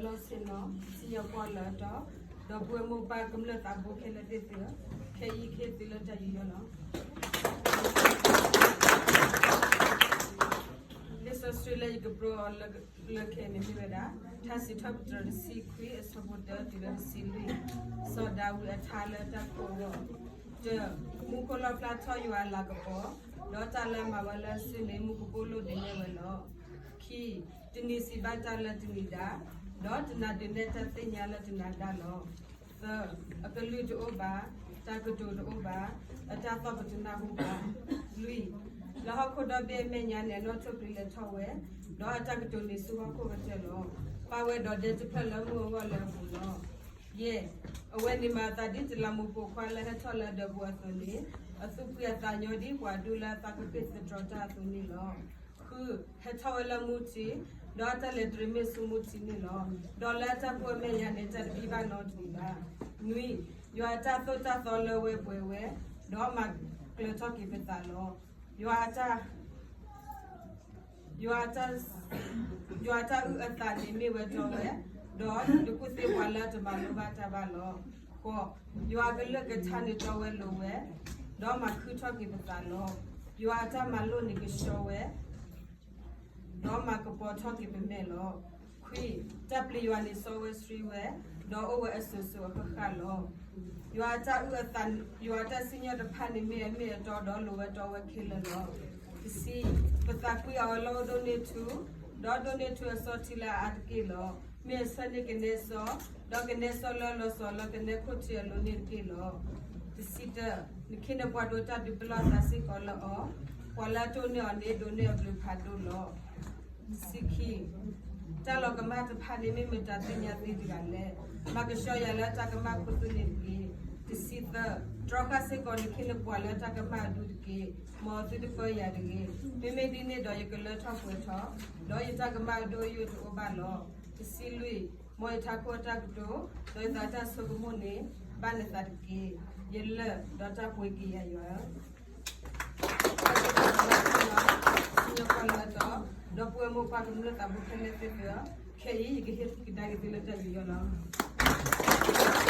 လီၤဆ့ၣ်နီၤ စံၣ်ညီၣ်ကွီၢ်လၢအတီ, ဒီပုၢ်ဝဲၢ်မိၢ်ပၢ်ကမျၢၢ်သးဘိခဲလၢာ်သ့ၣ်သုဧၢ, ခဲအံၤယကဟ့ၣ်သုလၢတၢ်ယူးယီၣ်လီၤ. လံာ်စီဆှံလၢယကပြၢအီၤလၢခဲအံၤန့ၣ်မ့ၢ်ဝဲဒၣ် ထါစံးထီၣ်ပတြၢၤတဆံခွံအဆၢဖိတၢတုၤလၢတဆံလွံၢ်, စီၤဒၤဝံးအထါလၢတၢ်ကိၢ်အဂီၢ်, တၢ, မူခိၣ်လီၣ်ဖျါထီၣ်ယွၤအလၤကပီၤ, ဒီးတၢ်လၢအမၤဝဲလၢအစုန့ၣ် မူကပိာ်လိၣ်ဒဲးနဲၣ်ဝဲလီၤ. ခံ, တနံၤစံးဘၣ်တၢ်လၢတနံၤဒၣ်, ဒီးတနၤဒုးနဲၣ်တၢ်သ့ၣ်ညါလၢတနၤဒၣ်လီၤ. သၢ, အကလုၢ်တအိၣ်ဘၣ်, တၢ်ကတိၤတအိၣ်ဘၣ်, အတၢ်သီၣ်ပတနၢ်ဟူဘၣ်. လွံၢ်, လၢဟီၣ်ခိၣ်ဒီဘ့ၣ်အမဲာ်ညါန့ၣ် အနီၣ်ထိၣ်ပျံၤလဲၤထီၣ်ဝဲ, ဒီးအတၢ်ကတိၤန့ၣ်ဆူဟီၣ်ခိၣ်ကတၢၢ်လီၤ. ပာ်ဝဲဒီးဒဲတဖျၢၣ်လၢမုၢ်အဂီၢ်လၢအပူၤလီၤ. ယဲၢ်, အဝဲန့ၣ်မၤအသးဒ်တလးမူးပိာ်ခွါလၢဟဲထီၣ်လၢအဒၢးပူၤအသိးန့ၣ်, အသူၣ်ဖှံအသးညီဒ်ပှၤဒူလၢအသးကပ့ၢ်သတြီၤတၢ်အသိးန့ၣ်လီၤ. ဃု, ဟဲထီၣ်ဝဲလၢမူထံ, ဒီးအတၢ်လဲၤတရံးမ့ၢ်ဆူမူထံန့ၣ်လီၤ. ဒီးလၢအတၢ်ကိၢ်အမဲာ်ညါန့ၣ် တၢ်တဘံၣ်ဘၣ်နီတမံၤဘၣ်. နွံ, ယွၤအတၢ်သိၣ်တၢ်သီလၢဝဲပှဲၤဝဲ, ဒီးမၤကျၢၤထီၣ်က့ၤပသးလီၤ. ယွၤအတၢ် ယွၤအတၢ်, ယွၤအတၢ်အုၣ်အသးန့ၣ်မ့ၢ်ဝဲတီဝဲ, ဒီးတကူၣ်သ့ပှၤလၢအတမၤလိဘၣ်တၢ်ဘၣ်လီၤ. ဃိး, ယွၤအကလုၢ်ကထါန့ၣ်တီဝဲလိၤဝဲ, ဒီးမၤခုၣ်ထီၣ်က့ၤပသးလီၤ. ယွၤအတၢ်မၤလိာ်န့ၣ်ကဆှီဝဲ ဒီးမၤကပီၤထီၣ်က့ၤပမဲာ်လီၤ. ခွံ, တၢ်ပျံၤယွၤန့ၣ်စီဝဲဆှံဝဲ, ဒီးအိၣ်ဝဲအစိၤစိၤအဃၣ်ဃၣ်လီၤ. ယွၤအတၢ်အုၣ်အသး, ယွၤအတၢ်စံၣ်ညီၣ်တဖၣ်န့ၣ်မ့ၢ်အမ့ၢ်အတီဒီးလိၤဝဲတီဝဲခဲလၢာ်လီၤ. တဆံ, ပသးကွံအီၤအလီၢ်အိၣ်ဒိၣ်န့ၢ်ထူ, ဒီးဒိၣ်န့ၢ်ထူအစီထံလၢအအါတက့ၢ်လီၤ. မ့ၢ်အဆၢန့ၢ်ကနဲစီ, ဒီးကနဲစီလၢလီၤစီၤလၢကနဲခိၣ်ထံးအလိၤန့ၢ်တက့ၢ်လီၤ. တဆံတၢ, နခ့နပှၤဒိးတၢ်ဒုးပလီၢ်သးစ့ၢ်ကီးလၢအီၤ, ပှၤလၢအတိၢ်န့ၢ်အီၤန့ၣ် ဒိးန့ၢ်အဘျုးဖးဒိၣ်လီၤ. တဆံခံ, တၢ်လီၤကမၣ်တဖၣ်န့ၣ်မ့ၢ်မတၤသ့ၣ်ညါသ့တဂၤလဲၣ်. မၤကဆှီယၤလၢတၢ်ကမၣ်ခိၣ်သူန့ၣ်တက့ၢ်. တဆံသၢ, တြီဃာ်စ့ၢ်ကီးနခ့နပှၤလၢတၢ်ကမၣ်အဒူတက့ၢ်. မ်အသုတပၢယၤတဂ့ၤ. မ့မ့ၢ်ဒ်န့ၣ်ဒီးယကလၢထီၣ်ပှဲၤထီၣ်, ဒီးယတၢ်ကမၣ်အဒိၣ်အယိာ်တအိၣ်ဘၣ်လီၤ. တဆံလွံၢ်, မ်ယထးခိၣ်အတၢ်ကတိၤ, ဒီးယသးတၢ်ဆိကမိၣ်န့ၣ်, ဘၣ်နသးတက့ၢ်. ယလၢၢ်ဒီးတၢ်ပှ့ၤက့ၤယၤယွၤဧၢ. စံၣ်ညီၣ်ကွီၢ်လၢအတီ, ဒီပုၢ်ဝဲၢ်မိၢ်ပၢ်ကမျၢၢ်သးဘိခဲလၢာ်သ့ၣ်သုဧၢ, ခဲအံၤယကဟ့ၣ်ကဒါက့ၤသုလၢတၢ်ယူးယီၣ်လီၤ.